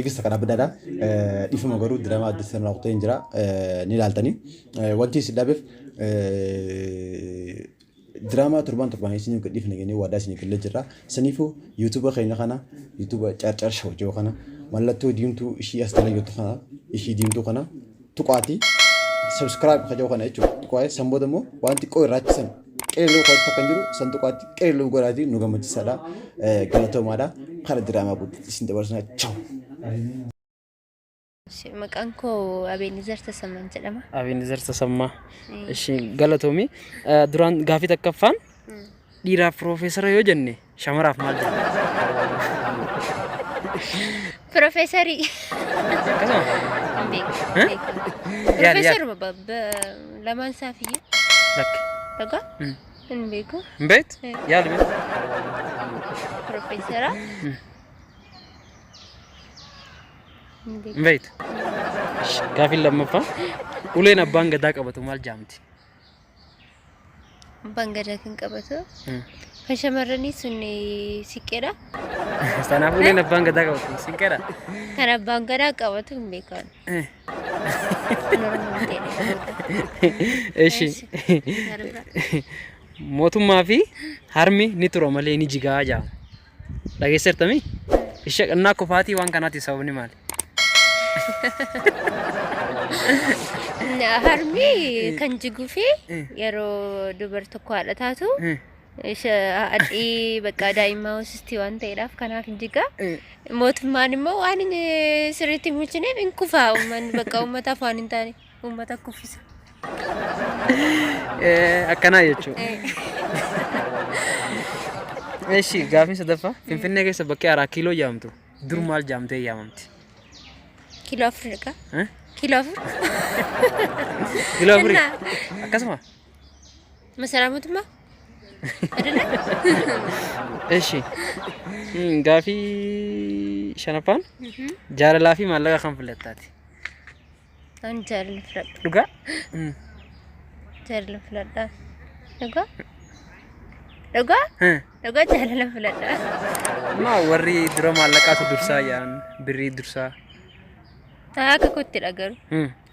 Eegista kana biddaadha. Dhiifama garuu diraamaa adda sirna kutee hin jira. Ni ilaaltanii. Wanti isin dhabeef diraamaa torbaan torbaan isiniif gadhiifna jennee waadaa isiniif galee jirra. Saniifuu yuutuuba keenya kana yuutuuba Carcar Show jedhu kana mallattoo diimtuu ishii as jala jirtu kana ishii diimtuu kana tuqaatii subscribe ka jedhu kana jechuudha. Tuqaatee san booda immoo waan xiqqoo irraachisan qeelloo kan kan jiru san tuqaatti qeelloo godhaatii nu gammachiisaadha. Galatoomaadha. Kara diraamaa guutuutti isin dabarsina. Chaw. Maqaan koo Abeenizar Tasammaan jedhama. Abeenizar Tasammaa. Ishi galatoomi. Duraan gaafii takkaffaan dhiiraaf piroofeesara yoo jenne shamaraaf maal jenna? Piroofeesarii. Akkasuma? Hin beeku. Eh? Beeku. Yaali yaali. Piroofeesaruma lamaan isaaf iyyuu. Lakki. Dhugaa? Hin beeku. Hin beektu? Eh. Yaali mee. Piroofeesara. Hin beeku. Hin beektu? Ishi, Gaafiin lammaffaa. Uleen abbaan gadaa qabatu maal jaamti? Abbaan gadaa kan qabatu. Kan shamarranii sun siqqeedha. Kanaaf uleen abbaan gadaa qabatu siinqeedha. Kan abbaan gadaa qabatu hin beekan. Kan Oromoo hin ta'e. Eshi. Mootummaa fi harmi ni tura malee ni jigaa jedhama. Dhageesseertamii? Ishee qannaa kufaatii waan kanaatiif sababni maali? Harmi kan jiguu fi yeroo dubar tokko haadha taatu haadhi bakka daa'immaa hoosistii waan ta'eedhaaf kanaaf hin jiga. Mootummaan immoo waan inni sirriitti hin bulchineef hin kufaa uummanni bakka uummataaf waan hin taane uummata kuffisa. Akkanaa jechuudha. Eshi gaafiin sadaffaa Finfinnee keessa bakki Araa Kiiloo jedhamtu dur maal jedhamtee yaamamti? Kiiloo afur dha. Eh? Kiiloo afur. Kiiloo afurii? Innaa. Akkasuma? Masaraa mootummaa? Adala? Eshi gaafii shanaffaan jaalalaa fi maallaqa kan filattaati? Ani jaalala filadha. Dhugaa? Jaalala filadha. Dhugaa? Dhugaa? Dhugaa jaalala filadha. Maa warri dura maallaqaatu dursaa yaa'an birrii dursaa. Akka koottidha garuu.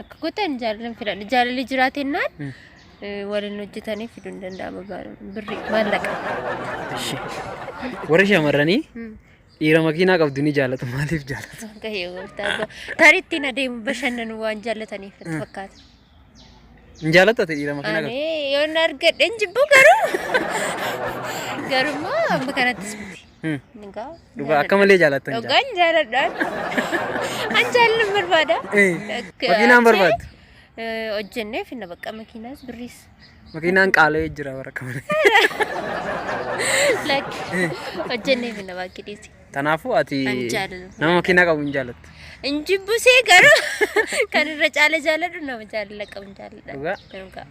Akka kootti ani jaalala filadha. Jaalalli jiraatennaan waliin hojjetanii fiduu hin danda'ama birrii maallaqa. Ishi. Warri shamarranii Dhiira makiinaa qabdu ni jaalatu maaliif jaalatu? Waaqayyo gooftaa koo. Tarii ittiin adeemu bashannanu waan jaallataniif natti fakkaata. Hin jaalattu ati dhiira makiinaa qabdu? Ani yoon argadhe hin jibbu garuu. Garummoo amma kanattis miti. Dhugaa. Dhugaa akka malee jaalattan jaalladha. Dhugaan jaaladha. An jaallan barbaada. Makiinaan barbaaddu? Hojjennee finna bakka makiinaas birriis. Makiinaan qaala'ee jira bara akka malee. Lakki hojjennee finna baakki dhiisi. Kanaafuu ati An jaalala. nama makiinaa qabu hin jaalattu. Hin jibbusee garuu kan irra caala jaaladhu nama jaalala qabu hin jaaladha. Dhugaa? Dhugaa.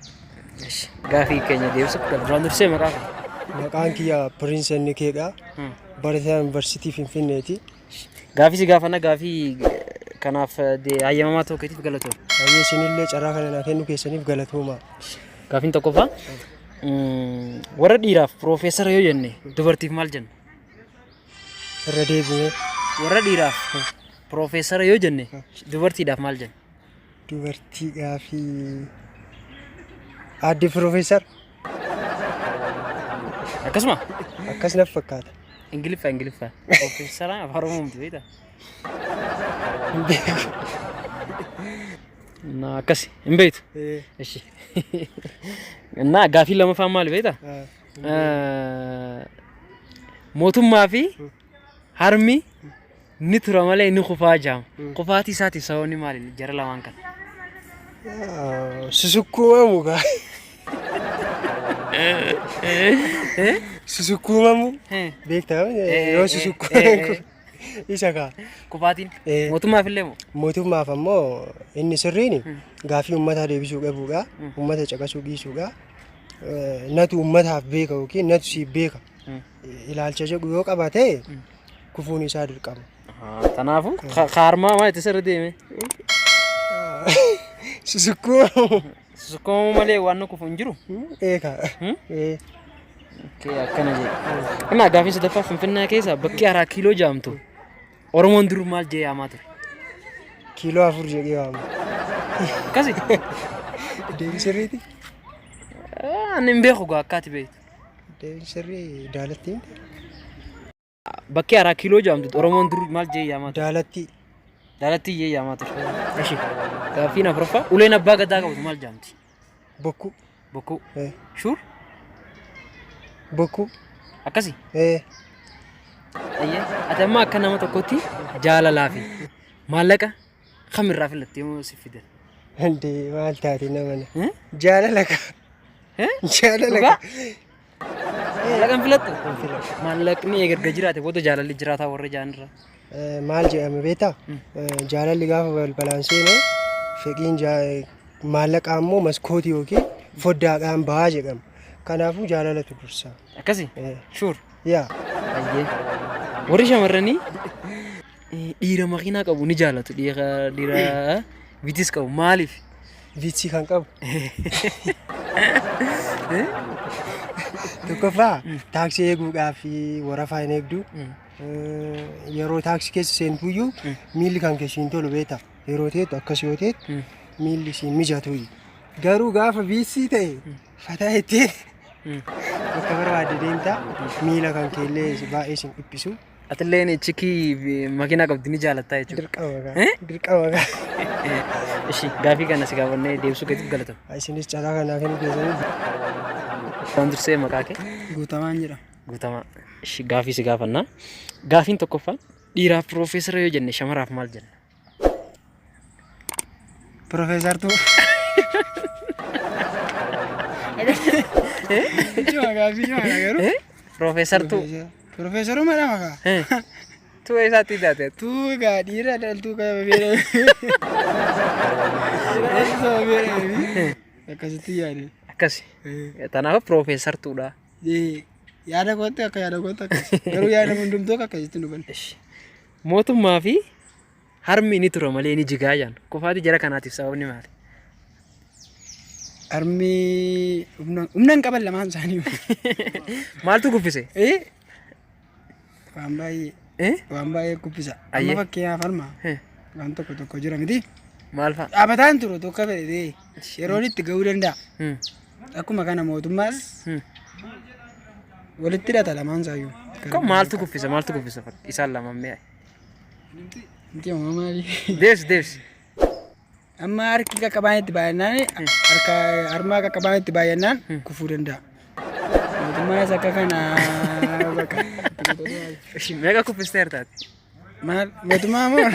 Ishi, Gaafii keenya deebisuuf gara duraan dursee maqaa kee. Maqaan kiyya Piriinsi Innikeedha. Barataa Yuunivarsiitii Finfinneeti. Gaafii si gaafanna gaafii kanaaf hayyamamaa ta'uu keetiif galatoomi. Baay'ee isinillee carraa kana naa kennuu keessaniif galatoomaa. Gaafiin tokkoffaa warra dhiiraaf piroofeesara yoo jenne dubartiif maal jenna? Irra deebinee. Warra dhiiraaf piroofeesara yoo jenne dubartiidhaaf maal jenna? Dubartii gaafii aadde piroofeesar. Akkasuma? Akkas naf fakkaata. Ingiliffa Ingiliffa. Piroofeesara afaan Oromoo miti beektaa? Hin beeku. Na akkasi hin beektu. Eh, Ishi. Na gaafii lamaffaan maal beektaa? ah, Mootummaa fi Harmi ni tura malee ni kufaa jaama. Kufaatii isaatiif sababni maali jara lamaan kana? Susukkuumamu gaa. Susukkuumamu beektaa yoo susukkuumamu isa gaa. Kufaatiin mootummaaf illee moo? Mootummaaf ammoo inni sirriin gaafii uummataa deebisuu dhabuudha. Uummata caqasuu dhiisuudha. Natu uummataaf beeka yookiin natu siif beeka. Ilaalcha jedhu yoo qabaate kufuun isaa dirqama. Kanaafuu kaarmaa maal itti sirri deeme? Susukkuumamu. Susukkuumamu malee waan nu kufu hin jiru. Eeka. Ee. Akkana jedhe. Innaa gaafii sadaffaa Finfinnee keessa bakki Araa Kiiloo jedhamtu. Oromoon dur maal jee yaamaa ture? Kiiloo 4 jedhee waama. Akkasi? Deebii sirriiti? Ani hin beeku gaa akka ati beektu. Deebiin sirrii daalattii miti? Bakkee Araa Kiiloo jedhamtu Oromoon dur maal jee yaamaa ture? Daalattii. Daalattii jee yaamaa ture. Ishi. Gaaffiin afuraffaa uleen abbaa gadaa qabatu maal jedhamti? Bokkuu. Bokkuu. Eh. Shuur? Bokkuu. Akkasi? Eh. Ayyee. Ati amma akka nama tokkotti jaalalaa fi maallaqa kam irraa filatte yoo si fidan? Hande maal taate nama na. Eh? Jaalala ka. Eh? Jaalala Dhugaa? ka. Maallaqa hin filattu? Hin filadhu. Maallaqni erga jiraate booda jaalalli jiraataa warra ja'anirra. Maal jedhama beektaa? Jaalalli gaafa balbalaan seene fedhiin maallaqaa immoo maskootii yookiin foddaadhaan bahaa jedhama. Kanaafuu jaalalatu dursa. Akkasi? Sure. Yaa. Ayyee. Warri shamarranii dhiira makiinaa qabu ni jaalatu. Dhiira dhiira vitis qabu. Maaliif? Viitsii kan qabu. Tokkoffaa taaksii eeguudhaaf warafaa hin eegdu. Yeroo taaksii keessa seentuyyuu miilli kan kee siin tolu beekta. Yeroo teettu akkas yoo teettu miilli siin mijatu. Garuu gaafa viitsii ta'e fataa ittiin bakka barbaadde deemta. Miila kan kee illee baay'ee siin dhiphisu. Atilleen chikii makiinaa qabdu ni jaalattaa jechuudha. Dirqama gaa. Dirqama gaa. Ishi gaafii kana si gaafannee deebisuu keetiif galatama. Isinis carraa kanaa kennuu keessaniif. Waan dursee maqaa kee? Guutamaan jedhama. Guutamaa. Ishi gaafii si gaafannaa. Gaafiin tokkoffaan dhiiraaf piroofeesara yoo jenne shamaraaf maal jenna? Piroofeesartuu. Cima gaaffii cimaadha garuu. Piroofeesartuu. Piroofeesaruu madhama kaa. Tuu eessaatti taate? Tuu egaa dhiira dhaltuu qaba beela. Dhiira dhaltuu saba beela. Akkasitti yaade. Akkasi. Tanaaf piroofeesartuudha. Yaada kootti akka yaada kootti akkas. Garuu yaada hundumtuu akka akkasitti nu banne. Mootummaa fi harmi ni tura malee ni jigaa jaan. Kufaatii jara kanaatiif sababni maali? Harmi humna hin qaban lamaan isaanii. Maaltu kuffise? Waan baay'ee. Eh? Waan baay'ee kuffisa. Amma Ayyee. fakkeenyaaf harma Eh. waan tokko tokko jira miti. Maal fa'a? Dhaabataan turu tokko fedhe ta'e yeroon itti ga'uu danda'a. Akkuma kana mootummaas walitti hidhata lamaan isaayyuu. Ko maaltu kuffisa maaltu kuffisa isaan lamaan mee? Miti amma maali? Deebisi deebisi. Amma harki qaqqabaan itti baay'annaan harka harmaa qaqqabaan itti baay'annaan kufuu danda'a. Mootummaanis akka kana bakka. Ishi meeqa kuffisteerta ati? Maal mootummaa moo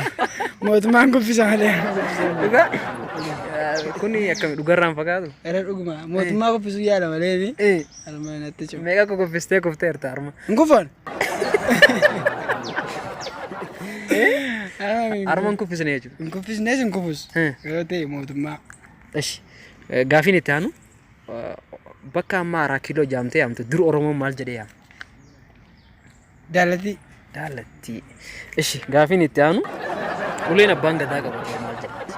mootummaan kuffisa malee. Dhugaa? Kuni akkami dhugarraan fakkaatu? Era dhuguma mootummaa kuffisuu yaala malee harma natti cimu. Meeqa kuffistee kufteerta harma? Hin kufan. Harma hin kuffisne jechuudha. Hin kuffisnes hin kufus. Yoo ta'e mootummaa. Ishi gaafiin itti aanu bakka amma Araa Kiiloo jaamtee yaamtu dur Oromoon maal jedhee yaama? Daalattii. Daalattii. Ishi gaafiin itti aanu uleen abbaan gadaa qabatu maal jedhamti?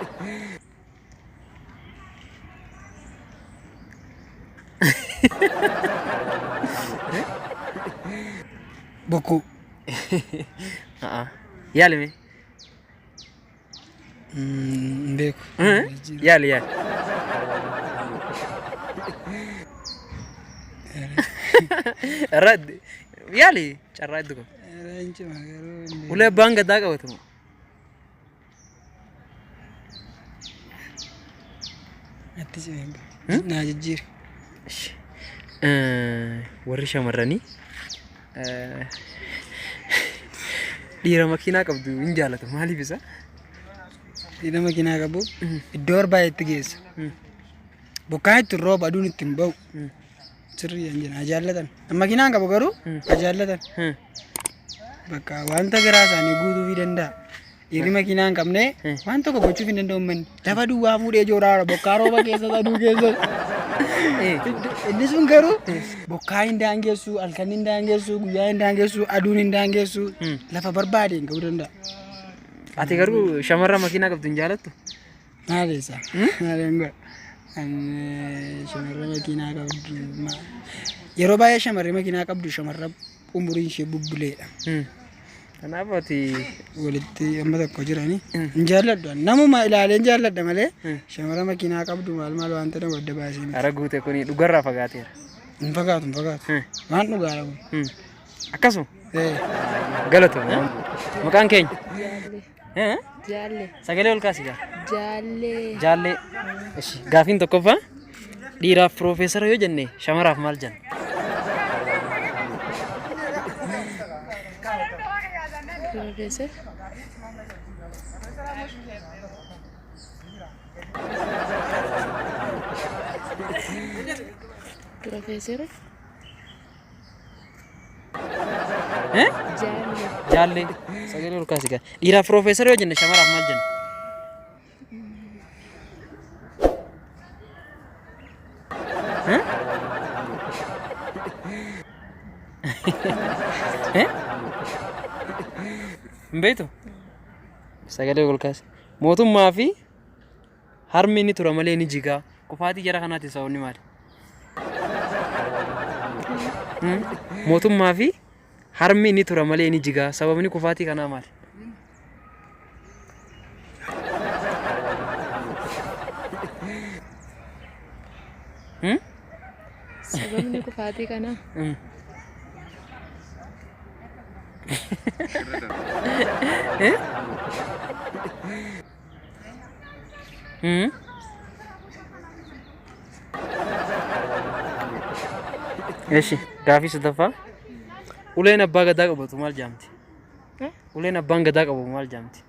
Bokkuu. A'a. Yaali mee. Hin beeku. Yaali yaali. Irra yaali carraa itti kun. Irra hin cima garuu hin beeku. Ulee abbaan gadaa qabatu moo? Natti cime hin beeku. Naa jijjiiri. Ishi. Warri shamarranii dhiira makiinaa qabdu hin jaalatu maaliif isa? Dhiira makiinaa qabu iddoo barbaadetti geessa. Bokkaan itti hin roobu aduun itti hin ba'u. Sirrii hin jenna jaallatan. Makiinaa hin qabu garuu jaallatan. Bakka wanta garaa isaanii guutuufii danda'a. Dhiirri makiinaa hin qabne waan tokko gochuuf hin danda'u manni. Lafa duwwaa fuudhee jooraa bokkaa rooba keessa aduu keessa. Inni sun garuu bokkaa hin daangessu, halkan hin daangessu, guyyaa hin daangessu, aduun hin daangessu, lafa barbaade hin ga'uu danda'a. Ati garuu shamarra makiinaa qabdu hin jaalattu? Maal eessa? Maal hin godha? Ani shamarra makiinaa qabdu yeroo baay'ee shamarri makiinaa qabdu shamarra umuriin ishee bubbuleedha. Kanaaf ati Walitti amma tokko jiranii hin jaalladhu ani. Namuma ilaalee hin jaalladha malee shamara makiinaa qabdu maal maal waan ta'e adda baasee miti. Hara guute kuni dhugarraa fagaateera. Hin fagaatu, hin fagaatu. Waan dhugaadha kun. Akkasuma. Eh. Galatoomi. Maqaan keenya? Eh? Jaalle. Sagalee ol kaasi gaa. Jaalle. Jaallee. Ishi gaafiin tokkoffaa dhiiraaf piroofeesara yoo jenne shamaraaf maal jenna? Piroofeesar. Piroofeesara. Eh? Jaalle. Jaallee. Sagalee ol kaasi gaa. Dhiiraaf piroofeesara yoo jenne shamaraaf maal jenna? Eh? Eh? Hin beektu? Sagalee ol kaasi. Mootummaa fi harmi ni tura malee ni jigaa. Kufaatii jara kanaatiif sababni maali? Mootummaa fi harmi ni tura malee ni jigaa. Sababni kufaatii kanaa maali? Hmm? Sababni kufaatii kanaa. Eh? Hmm? Eshi, gaafii sadaffaa. Uleen abbaa gadaa qabatu maal jaamti? Uleen abbaan gadaa qabu maal jaamti?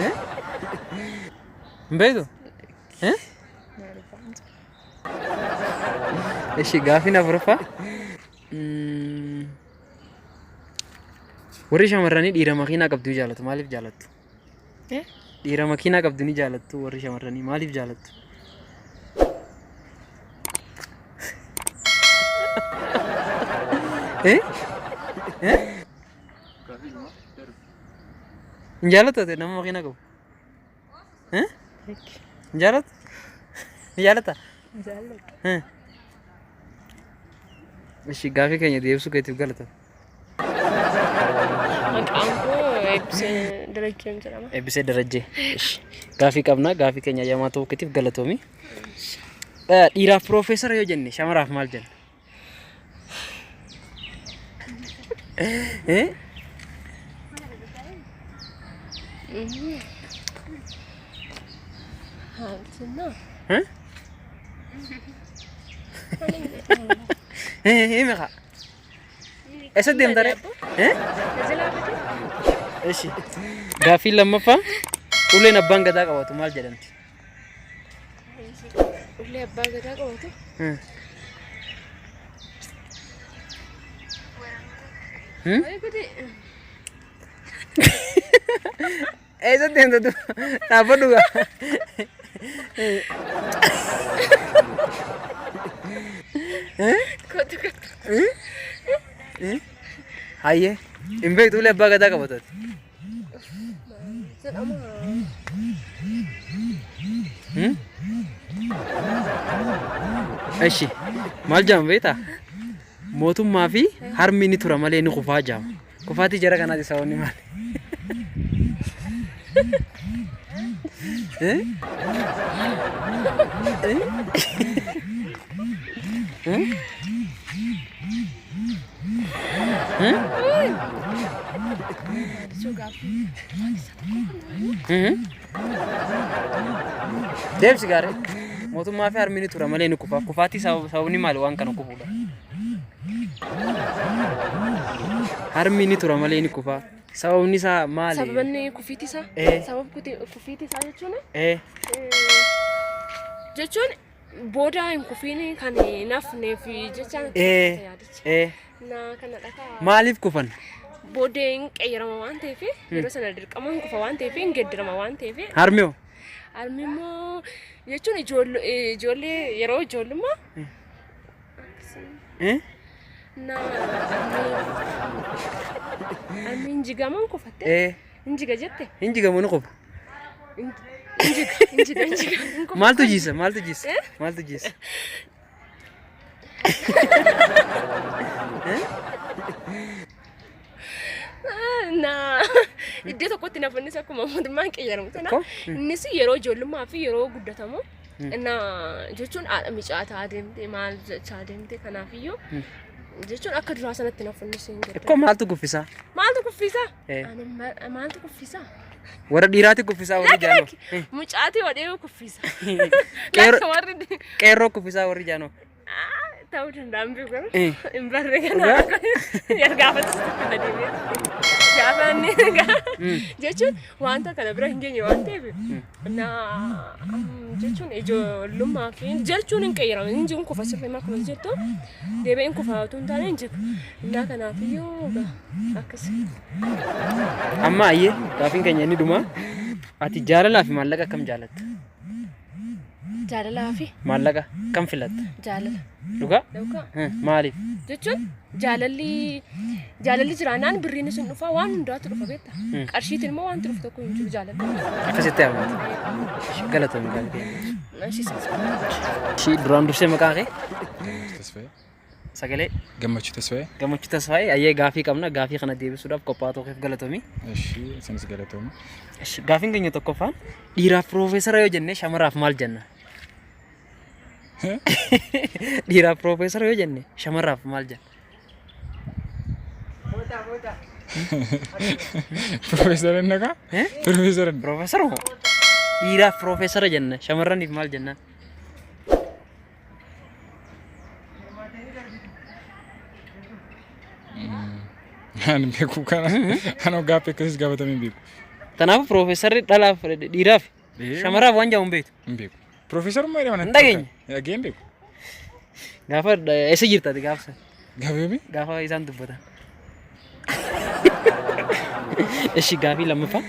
Eh? Hin beektu? Eh? Eshi, gaafiin afuraffaa. Warri shamarranii dhiira makiinaa qabdu ni jaalatu. Maaliif jaalattu? Eh? Dhiira makiinaa qabdu ni jaalattu warri shamarranii maaliif jaalattu? Eh? Eh? Hin jaalattu ati nama makiinaa qabu? Eh? Hin jaalattu? Ni jaalatta? Jaalladha. Eh? Ishi gaafii keenya deebisuu keetiif galata. Maqaan koo Eebbisee Darajjeen jedhama. Eebbisee Darajjee. Ishi gaafii qabna gaafii keenya ayyamaa ta'uu keetiif galatoomi. Dhiiraaf piroofeesara yoo jenne shamaraaf maal jenna? Eh? Haal Eh? Himi kaa. Eessa deemta ree? Eh? Eshi. Gaaffii lammaffaa uleen abbaan gadaa qabatu maal jedhamti? Ulee abbaa gadaa qabatu. Hmm? Eessa deemta tu? Dhaabbadhu gaa. Kottu kottu. Hayyee. Hin beektu ulee abbaa gadaa qabatu ati. Jedhama. Eshi. Maal jedhama beektaa? Mootummaa fi harmi ni tura malee ni kufaa jedhama. Kufaatii jara kanaati sababni maali? Eh? Eh? Eh? Eh? Deemsi gaarii. Mootummaa fi harmi ni tura malee ni kufa. Kufaatii sababni maali waan kana kufuudha? Harmi ni tura malee ni kufa. Sababni isaa maali? Sababni kufiiti isaa? Eh. Sabab kufiiti isaa jechuun Eh. jechuun booda hin kufiin kan hin hafneef jecha Eh. yaadicha. Eh. Na kana dhakaa. Maaliif kufan? Booddee hin qeyyarama waan ta'eef yeroo sana dirqama hin kufa waan ta'eef hin geeddarama waan ta'eef. Harmi hoo? Harmi immoo jechuun ijoollee yeroo ijoollummaa Eh? na harmi hin jigaman kufatte. Eh. Hin jiga jette. Hin jigamu ni kufa. Hin jiga, hin jiga, hin jiga. Hin kufa. Maaltu jiisa? Maaltu jiisa? Maaltu jiisa? Na iddoo tokkotti nafannis akkuma mootummaan qeyyaramu sana Ko? innis yeroo ijoollummaa fi yeroo guddatamu na jechuun haadha micaataa deemte maal jechaa deemte, kanaafiyyuu jechuun akka duraa sanatti nafannis hin Ikkoo gaddamu. maaltu kuffisaa? Maaltu kuffisaa? Eh. Ani maaltu kuffisaa? Warra dhiiraati kuffisaa warri Lakki jaanoo. lakki mucaatii wadhee kuffisa. Qeerroo- Lakki warri Qeerroo kuffisaa warri jaanoo. Ta'uu danda'an beeku garuu Eh. hin barre kanaaf gaafatis itti deebi'ee gaafa inni jechuun wanta kana bira hin geenye waan ta'eef na jechuun ijoollummaa fi jechuun hin qayyaramu hin jiru kufa sirrii akkuma jettu deebi'ee hin kufa otoo hin taane hin jiru innaa kanaafiyyuu akkas. Amma ayyee gaafiin keenya inni dhumaa. Ati jaalalaa fi maallaqa akkam jaalatta? Jaalalaa fi Maallaqa kam filatta? Jaalala. Dhugaa? Yookaan Maaliif? Jechuun jaalalli jiraannaan birriin sun dhufa, waan hundaatu dhufa beekta. Qarshiitiin immoo wanti dhufu tokko hin jiru jaalalli. Akkasitti amanti. Galatoomi gaarii keenya. Ishii Ishii duraan dursee maqaa kee? Tasfaayee. Sagalee. Gammachuu Tasfaayee. Gammachuu Tasfaayee, ayyee gaafii qabna, gaafii kana deebisuudhaaf qophaa'aa ta'uu keef galatoomi. Ishii isinis galatooma. Ishi, gaafiin keenya tokkoffaan dhiiraaf piroofeesara yoo jenne shamaraaf maal jenna? Dhiiraaf piroofeesara yoo jenne shamaraaf maal jenna? Piroofeesara nagaa? Eh? Piroofeesara. Piroofeesara moo? Dhiiraaf piroofeesara jenna, shamarraniif maal jenna? Ani beeku kana. Ani gaaffii akkasiis gaafatamee hin beeku. Kanaafuu piroofeesarri dhalaaf dhiiraaf shamaraaf waan jedhamu hin beektu. Hin beeku. Piroofeesarummaa jedhama natti Hin dhageenye. fakkaata. Dhagee hin beeku. Gaafa eessa jirta ati gaafa sana? Gaafa yoomii? Gaafa isaan dubbatan. Ishi, gaafii lammaffaa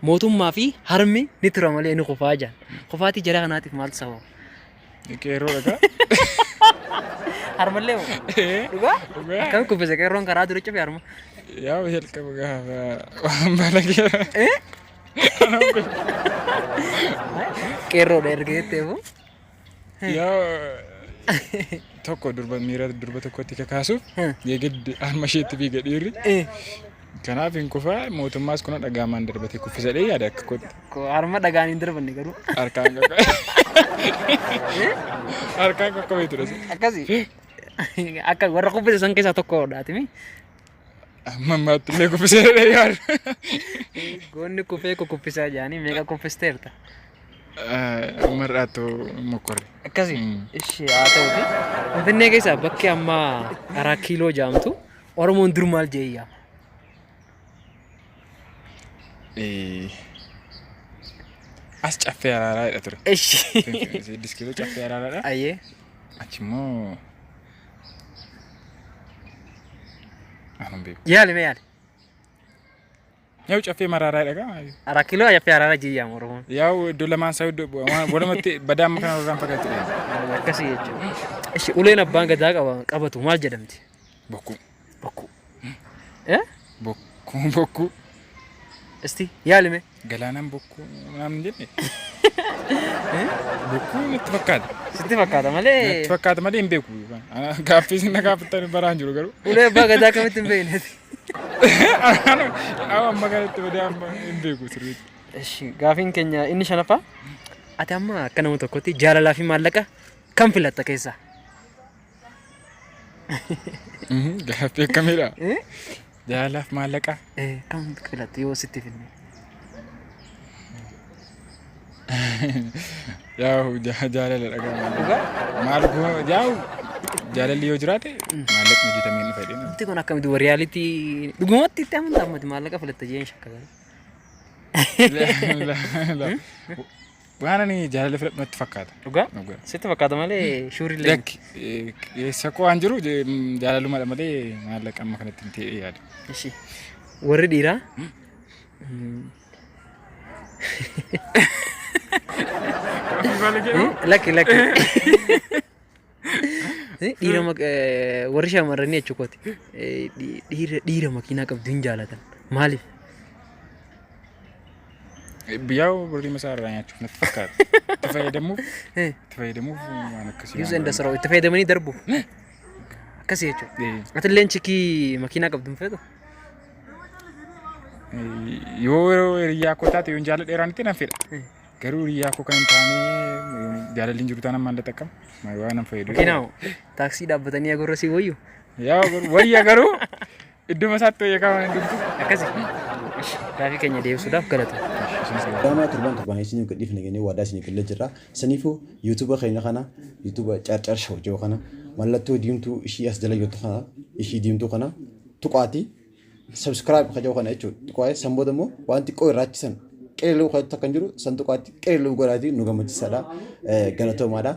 mootummaa fi harmi ni tura malee ni kufaa jedhan. Kufaatii jara kanaatiif maaltu sababa? Qeerroo dhagaa. Harmallee moo? Dhugaa? Dhugaa. Akkam kuffise qeerroon karaa dura cufe harma? Yaa jalqaba gaafa waan balageera. Qeerroodha erga jettee moo? Yaa tokko durba miira durba tokkotti kakaasuuf eegiddi harma isheetti fiiga dhiirri. Kanaaf hin kufaa, mootummaas kuna dhagaamaan darbatee kuffisadhee yaada akka kootti. Harma dhagaan hin darbanne garuu. Harkaan harkaan qaqqabee ture. Akkasi. Akka warra kuffise san keessaa tokkodha atimi. Amma ammaatti illee kuffiseera yaadu. Goonni kufee kukuffisaa jedhanii meeqa kuffisteerta? Mar'aattu mokkorre. Akkasi. Ishi haa ta'uti. Finfinnee keessaa bakki amma karaa kiiloo jedhamtu Oromoon dur maal jedhee yaama? As Caffee Araaraa jedha ture. Ishi. 6 kiiloo Caffee Araaraadha. Ayyee. Achi immoo ani hin beeku. Yaali mee yaali. Yaa'u Caffee Maraaraa jedha gaa. Araa kiiloo Caffee Araaraa jedhee yaama Oromoon. Yaa'u iddoo lamaan isaa iddoo walumatti badaa amma kana irraan fagaatti deema. Akkasii jechuudha. Ishi, uleen abbaan gadaa qabatu maal jedhamti? Bokkuu. Bokkuu. Eh? Bokkuu bokkuu. Isti yaali mee. Galaanaan bokkuu naan hin jenne. Bokkuu natti fakkaata. Sitti fakkaata malee. Natti fakkaata malee hin beeku. Gaaffii isin na gaafattan baraan jiru garuu. Ulee abbaa gadaa akkamitti hin beekne? Amma kanatti badee amma hin beeku sirriitti. Ishi, gaafiin keenya inni shanaffaa. Ati amma akka nama tokkotti jaalalaa fi maallaqa kam filatta keessaa? Gaaffii akkamiidha? Jaalalaaf maallaqa. Kam filatta yoo sitti finne? Yaa'u jaalala dhagaa. Dhugaa? Maal yaa'u jaalalli yoo jiraate maallaqni hojjetamee hin dhufa jedhee. Wanti kun akkamitti duuba reality dhugumatti itti amantaa ammati maallaqa filatta jeen shakka garuu. Waan ani jaalala filadhu natti fakkaata. Dhugaa? Dhugaa. Sitti fakkaata malee shuurillee. Lakki keessa koo waan jiru jaalalumadha malee maallaqa amma kanatti hin ta'e yaada. Ishi. Warri dhiiraa lakki lakki. Dhiira warri shamarranii jechuu kooti. Dhiira makiinaa qabdu hin jaalatan. Maaliif? Biyyaa birrii masaa irraa nyaachuuf natti fakkaata. Itti fayyadamuuf itti fayyadamuuf waan akkasii. Use and throw, itti fayyadamanii darbu. Akkasii jechuudha. Atilleen chikii makiinaa qabdu hin feetu? Yoo hiriyyaa koo taate yoon jaaladhe dheeraanitti nan fedha. Garuu hiriyyaa koo kan hin taane jaalalli hin jiru taanaan maal xaqqama? Waan nan fayyadu. Makiinaa hoo? Taaksii dhaabbatanii agorra sii wayyu? Yaa wayya garuu idduma isaatti wayya kaawwan hin dubbu. Akkasi. Gaafii keenya deebisuudhaaf galata. Diraamaa torban torbaan isiniif gadhiifna jennee waadaa isinii gallee jirra. Saniifuu YouTube keenya kana YouTube Carcar Show jedhu kana mallattoo diimtuu ishii as jala jirtu kana ishii diimtuu kana tuqaatii subscribe ka jedhu kana jechuudha. Tuqaa'ee san booda immoo waan xiqqoo irraachisan qeelloo kan takka hin jiru san tuqaatti qeelloo godhaatii nu gammachiisaadha. Galatoomaadha.